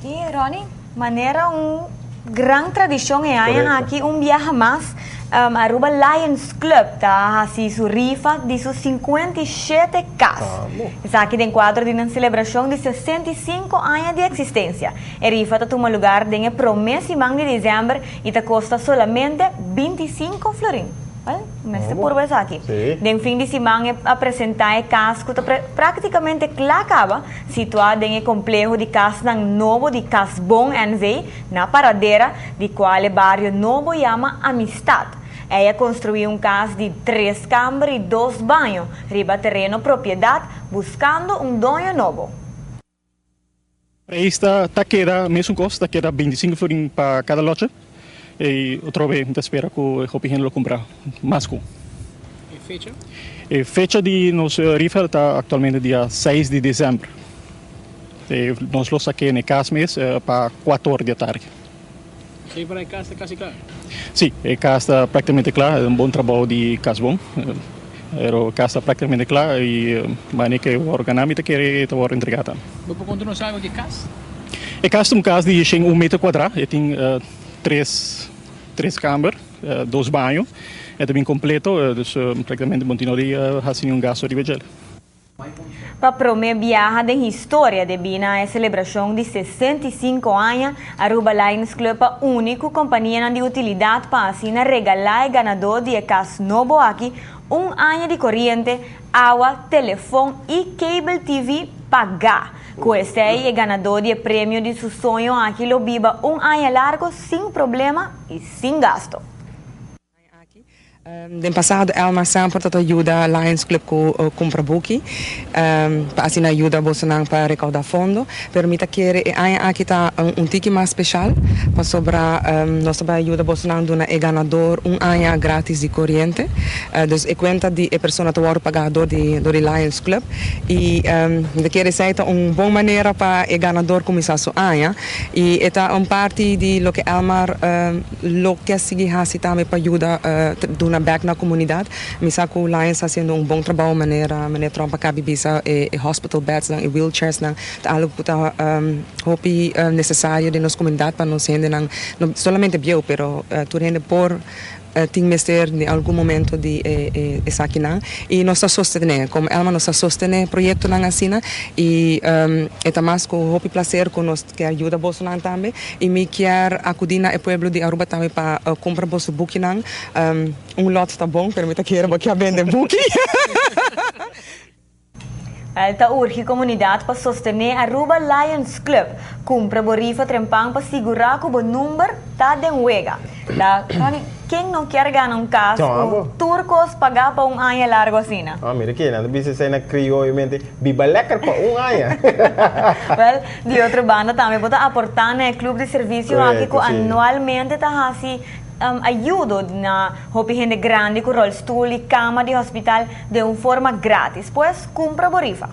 Y Ronnie, manera un gran tradicion e aña aki un biaha mas, Aruba Lions Club ta haci su rifa di su 57 cas. Esaki den cuadro di nan celebracion di 65 aña di existencia. E rifa ta tuma lugar den e prome siman di december y ta costa solamente 25 florin. Wel, mester purba esaki. Den fin di siman a presenta e cas cu ta practicamente cla caba, situa den e compleho di casnan nobo di Casbon NV na Paradera, di cual e bario nobo yama Amistad. Ey a construi un cas di tres camber y dos baño riba tereno propiedad, buscando un doño nobo. Prijs ta keda mesun cos, ta keda 25 florin pa cada lotje. Y otro bes ta spera cu hopi hende lo cumpra mas cu. E fecha? E fecha di nos rifa ta actualmente dia 6 di december. Y nos lo saca na cas mes pa 4 or di atardi. Esey pa e cas ta casi cla? Si, e cas ta practicamente cla, un bon trabou di Casbon. Pero e cas ta practicamente cla y manera cu organisa ta kier ta wordo entrega tambe. Bo por conta nos algo di cas? E cas ta un cas di 1 meter cuadra, e tin tres camber, dos baño, e ta bien completo, dus practicamente bo no tin di haci un gasto riba dje. Pa prome biaha den historia debi na e celebracion di 65 aña, Aruba Lions Club ta unico compania di utilidad pa asina regala e ganador di cas nobo aki un aña di coriente, awa, telefon y cable TV paga. Cu esey e ganador di premio di su soño aki lo biba un aña largo sin problema y sin gasto. Den pasado Elmar semper a yuda Lions Club cu cumpra buki, pa asina yuda bosonan pa recauda fondo, pero mi ta kere e aña aki ta un tiki mas special, pasobra nos ta bay yuda bosonan duna e ganador un aña gratis di coriente. Dus e cuenta di e persona ta wordo paga door di Lions Club y mi ta kere esey ta un bon manera pa e ganador cuminsa su aña y ta un parti di loke Elmar lo kier sigui haci tambe pa yuda duna back na comunidad. Mi sa cu Lions ta haciendo un bon trabou, manera Trump a caba di bisa, e hospital beds nan, e wheelchairs nan, ta algo cu ta hopi necesario den nos comunidad pa nos hende nan, no solamente bieu, pero tur hende por tin mester den algun momento di esaki nan y nos ta sostene, como Elmar nos ta sostene proyectonan asina y ta mas cu hopi placer cu nos kier yuda bosonan tambe y mi kier acudi na e pueblo di Aruba tambe pa cumpra boso bukinan. Un lot ta bon, pero mi ta kere bo kier bende buki. Ta urgi comunidad pa sostene Aruba Lions Club. Cumpra bo rifa trempan pa sigura cu bo number ta den wega. Da, ken no kier gana un cas cu tur cos paga pa un aña largo asina? Ah, mira cu nan bisa esey na crioyo mente, biba lekker pa un aña. Well, di otro banda tambe bo ta aporta na club di servicio aki cu anualmente ta haci ayudo na hopi hende grandi cu rolstoel y cama di hospital di un forma gratis. Pues, cumpra bo rifa.